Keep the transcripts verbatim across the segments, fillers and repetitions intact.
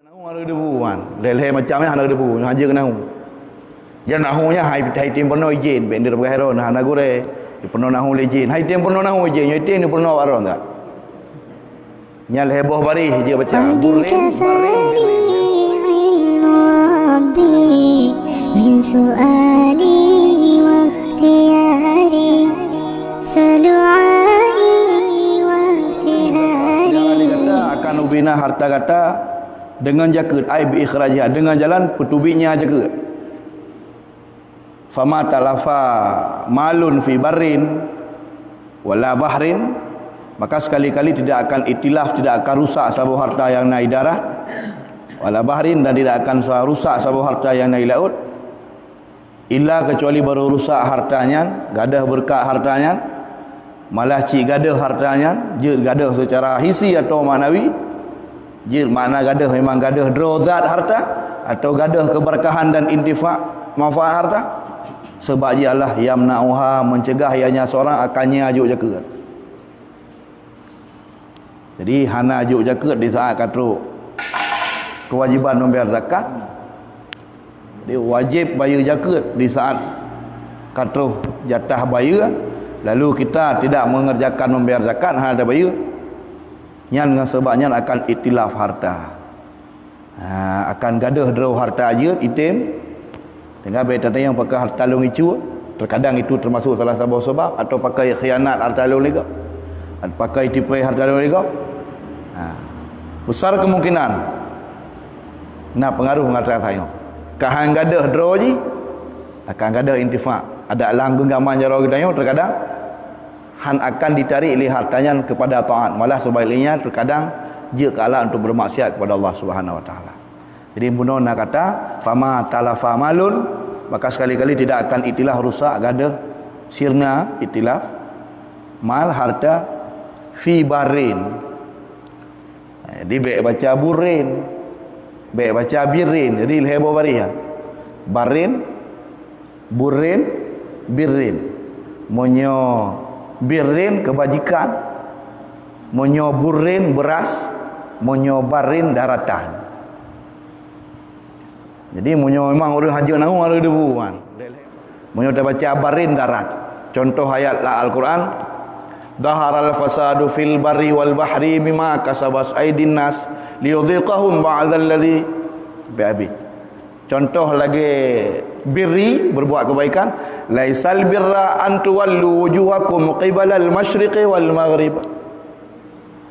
Nahu hana geuteupeue, kan? Lhèe-lhèe macam nyan hana geuteupeue, nyoe han jeuet keu nahu. Jan nahu nyan hai, hai tem peurunoe jén, bèk neupeugah droe hana gurèe. Peurunoe nahu lé jén. Hai tem peurunoe nahu jén, nyoe tem peurunoe bak droe, kan? Nyan lhèe boh baréh jeuet baca. قد Burén, barén, كفاني علم ربي من سؤالي واختياري فدعائي وابتهالي. Akan ubina harta gata dengan jakeuet, ai bi ikhrajiha, dengan jalan peuteubiet nya jakeuet. Fama talafa malun fi barrin wala bahrin, maka sekali-kali tidak akan itilaf, tidak akan rusak saboh harta nyang na di darat, wala bahrin, dan tidak akan sa-, rusak saboh harta nyang na di laôt, illa, kecuali barô rusak harta nyan, gadôh beureukat harta nyan, malah cit gadôh harta nyan, jeuet gadôh seucara hisi atau maknawi, jeuet makna gadôh memang gadôh droe zat harta, atau gadôh keubeurkahan dan intifa, manfaat harta. Sabab jih Allah yamna'uha, meucegah ia nyan seurang akan nyang jok jakeuet. Jadi, hana jok jakeuet di saat ka trok keuwajéban membayar zakat. Jadi, wajéb bayeue jakeuet di saat ka trok jatah bayeue, lalu kita tidak mengerjakan membayar zakat, hana tabayeue, nyan ngon sabab nyan akan itilaf harta. Ha, akan gadôh droe harta jeuet, item. Tinggai bèk tatanyong pakon harta lôn icut, terkadang itu termasuk salah saboh sabab, atau pakon khianat harta lôn lé gob. Pakon itipèe harta lôn lé gob. Ha. Besar kemungkinan na pengaruh ngon harta tanyoe. Ka han gadôh droe jih, akan gadôh intifa. Adak lam geunggaman jaroe geutanyoe terkadang han akan ditarik lé harta nyan kepada taat, malah sebaliknya terkadang jeuet keu alat untuk bermaksiat kepada Allah Subhanahu wa Taala. Jadi, bunoe na kata, "Fama talafa malun," maka sekali-kali tidak akan itilaf rusak, gadôh, sirna, itilaf, mal, harta, fi barrin. Jadi, bèk baca burin, bèk baca birin. Jadi, lhèe boh baréh, ya. Barin, burin, birin. Meunyoe birin, kebajikan. Meunyoe burin, beras. Meunyoe barin, daratan. Jadi, meunyoe memang ureueng hajat nahu, harus dibuan. Meunyoe tabaca barin darat. Contoh ayat la Al-Quran, "Dhaharal fasadu fil barri wal bahri bima kasabat aidin nas liyudhiqahum ba'dalladzi," habéh. Contoh lagèe birri, berbuat kebaikan, "Laisal birra an tuwallu wujuhakum qibalal masyriqi wal maghrib."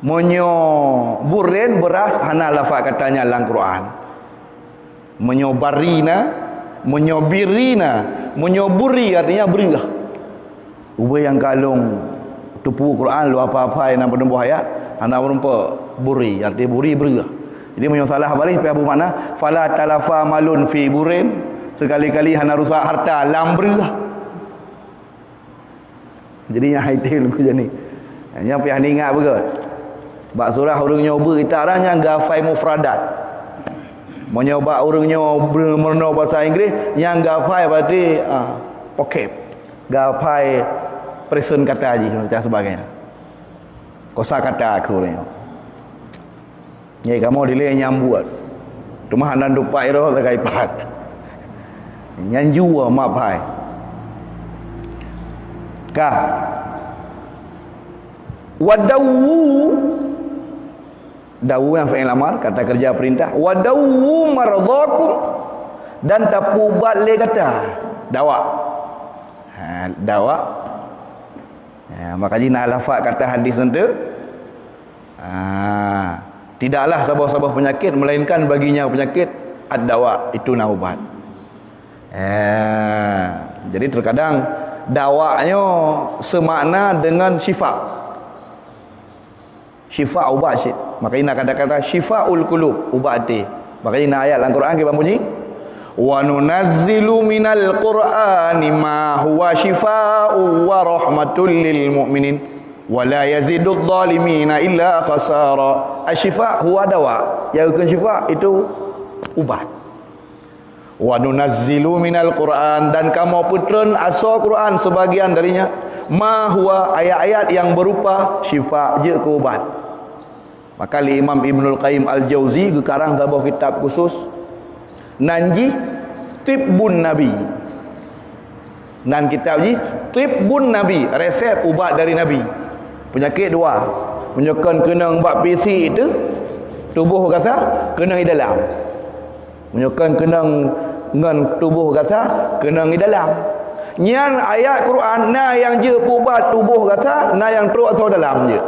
Meunyoe buren, beras, hana lafaz kata nyan lam Quran. Meunyoe barri na, meunyoe birri na, meunyoe burri artinya breueh. Ubé nyang ka lôn teupeu Quran, lôn hafai-hafai na peunumbôh ayat, hana meurumpok burri, arti burri breueh. Jadi meunyoe salah baréh pih beumakna, "Fala talafa malun fi burin," sekali-kali hana rusak harta lam breueh. Jadi nyan hai teuh lugu jani. Nyan pih hana ingat beugöt. Bak surah ureueng nyoe beu kita orang nyang gafai mufradat. Meunyoe bak ureueng nyoe beu-, meurunoe basa Inggris, nyang gafai berarti, ah, vocab. Gafai present kata jih dan sebagainya. Kosa kata keu ureueng nyoe. Nyan kamoe dilèe nyang buet. Teuma hana dupat iroh sagai pat. Nyan jua mak pai. Ka. Wa dawwu. Dawwu nyang fi'il amar, kata kerja perintah. Wa dawwu mardhakum. Dan tapeuubat lé gata. Dawa. Ha, dawa. Ha, maka jih na lafaz kata hadis nyan tu. Ha, tidaklah saboh-saboh penyakit melainkan baginya penyakit ad-dawa, itu na ubat. Ha, jadi terkadang dawa nyoe semakna dengan syifa. Syifa ubat cit. Maka jih na kata-kata syifaul qulub, ubat até. Maka jih na ayat lam Quran kiban bunyi, "Wa nunazzilu minal Qur'ani ma huwa syifaa'u wa rahmatul lil mu'minin, wa la yazidudz dzalimina illa khasara." Asy-syifa huwa dawa. Nyang geukheun syifa itu ubat. "Wa nunazzilu minal Qur'an," dan kamoe peutreun asoe Quran sebagian darinya, "ma huwa," ayat-ayat yang berupa syifa, jeuet keu ubat. Maka lé Imam Ibnul Qayyim Al-Jauzi geukarang saboh kitab khusus, nan jih Tibbun Nabi. Nan kitab jih Tibbun Nabi, resep ubat dari Nabi. Peunyakét dua. Meunyoe kon keunong bak fisik teuh, tuboh gata, keunong di dalam. Meunyoe kon keunong ngon tuboh gata, keunong di dalam. Nyan ayat Quran, na nyang jeuet peuubat tuboh gata, na nyang trok asoe dalam jeuet.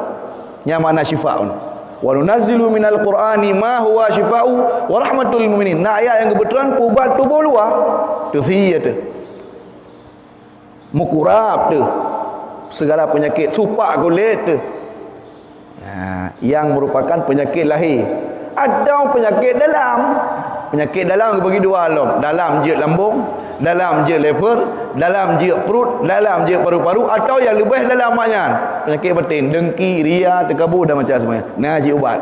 Nyan makna syifa. "Wa nunazzilu minal Qur'ani ma huwa syifa'u wa rahmatul lil mu'minin." Na ayat nyang geubeutron peuubat tuboh luwa. Teusie teuh. Meukurab teuh. Segala peunyakét supak kulét teuh. Ha, nyang meurupakan peunyakét lahé atau peunyakét dalam. Peunyakét dalam geubagi dua lom, dalam jeuet lambong, dalam jeuet lever, dalam jeuet pruet, dalam jeuet paru-paru, atau nyang leubeh dalam mak nyan, peunyakét baten, dengki, ria, teukabu dan macam semuanya. Na jih ubat.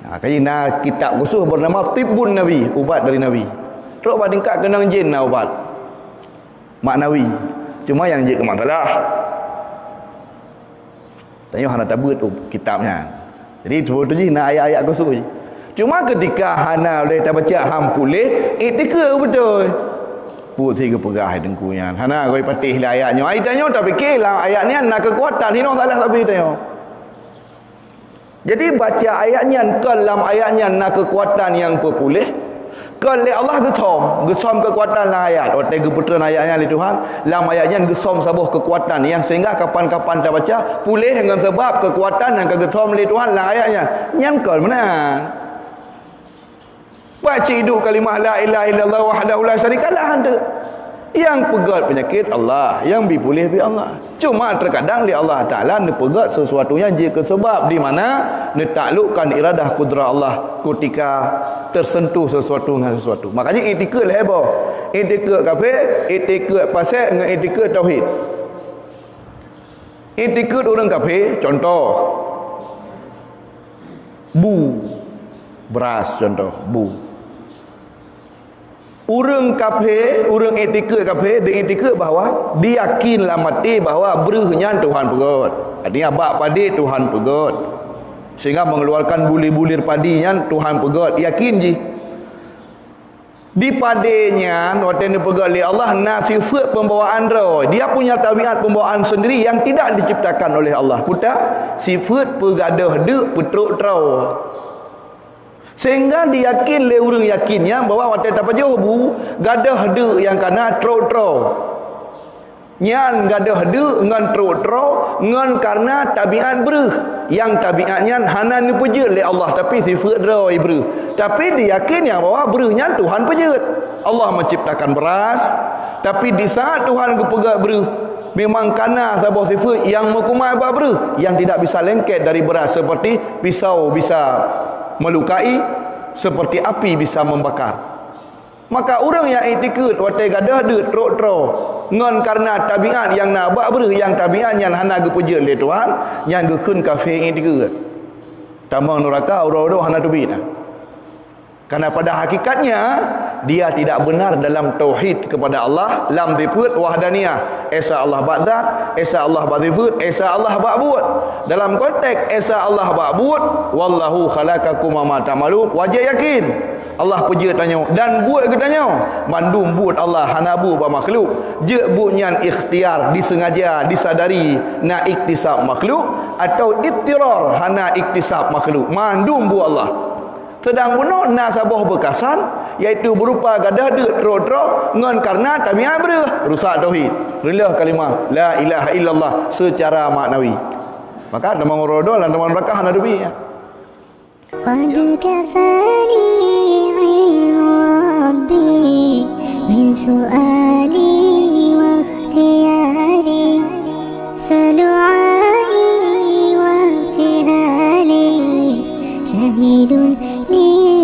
Ha, kaji na kitab khusus bernama Tibbun Nabi, ubat dari Nabi. Trok bak tingkat keunong jén na ubat maknawi. Cuma nyang jeuet keu masalah, tanyoe hana tabeuet kitab nyan. Jadi, sebab tu jih na ayat-ayat khusus. Cuma ketika hana lé tabaca han puléh, iktikeuet beutôi. Peue sit geupeugah hai teungku nyan. Hana goi patéh lé ayat nyoe. Ai tanyoe tapike lam ayat nyan na keukuatan, hinoe salah sabe tanyoe. Jadi, baca ayat nyan kon lam ayat nyan na keukuatan nyang peupuléh, kon lé Allah geusöm, geusöm keukuatan lam ayat. Watée geupeutreun ayat nyan lé Tuhan, lam ayat nyan geusöm saboh keukuatan nyang sehingga kapan-kapan tabaca puléh ngon sabab keukuatan nyang ka geusöm lé Tuhan lam ayat nyan. Nyan kon meunan. Pat cit iduek kalimah la ilaha illallah wahdahu la syarikalah tu. Nyang peugét peunyakét Allah, nyang bi puléh bi Allah. Cuma terkadang lé Allah Taala neupeugét sesuatu nyang jeuet keu sabab, di mana neutaklukkan iradah kudrat Allah ketika tersentuh sesuatu ngon sesuatu. Makanya iktikeuet lhée boh. Iktikeuet kafé, iktikeuet pasék ngon iktikeuet tauhid. Iktikeuet ureuëng kafé, contoh, bu, beras, contoh, bu. Ureuëng kafé, ureuëng iktikeuet kafé, dia iktikeuet bahwa dia yakin lam até bahwa breuh nyan Tuhan peugét. Artinya, bak padé Tuhan peugét. Sehingga mengeluarkan bulir-bulir padi nyan Tuhan peugét, yakin jih. Di padé nyan, watée neupeugét lé Allah, na sifeuet pembawaan droe. Dia punya tabiat pembawaan sendiri yang tidak diciptakan oleh Allah. Peue ta? Sifeuet peugadôh deuk, peutrok troe. Sehingga diyakin lé ureuëng yakin nyan bahwa watée tapajoh bu, gadôh deuk nyang kana trok troe. Nyan gadôh deuk ngon trok troe ngon kareuna tabiat breuh, nyang tabiat nyan hana neupeujeuet lé Allah, tapi sifeuet droe breuh. Tapi diyakin nyang bahwa breuh nyan Tuhan peujeuet. Allah menciptakan beras, tapi di saat Tuhan geupeugét breuh, memang kana saboh sifeuet nyang meukumat bak breuh, yang tidak bisa lengket dari beras, seperti pisau bisa melukai, seperti api bisa membakar. Maka ureuëng nyang iktikeuet watée gadôh deuk trok troe ngon kareuna tabiat nyang na bak breuh nyang tabiat nyan hana geupeujeuet lé Tuhan, nyan geukheun kafé iktikeuet. Tamong nuraka uroe-uroe hana teubiet. Karena pada hakikatnya, dia tidak benar dalam tauhid kepada Allah, lam sifeuet wahdaniyah. Esa Allah bak zat, esa Allah bak sifeuet, esa Allah bak buet. Dalam konteks esa Allah bak buet, "Wallahu khalaqakum wa ma ta'malun," wajéb yakin. Allah peujeuet tanyoe dan buet geutanyoe. Mandum buet Allah hana buet bak makhluk. Jeuet buet nyan ikhtiar, disengaja, disadari, na iktisab makhluk, atau ittirar, hana iktisab makhluk. Mandum buet Allah. Seudang bunoe na saboh beukasan, yaitu beurupa gadôh deuk trok-trok ngon kareuna tabiat breuh, rusak tauhid, reuloh kalimah la ilaha illallah seucara maknawi. Maka teuma uroe-uroe lam teuma nuraka hana teubiet. قد كفاني علم ربي من سؤالي واختياري، فدعائي وابتهالي شاهد لي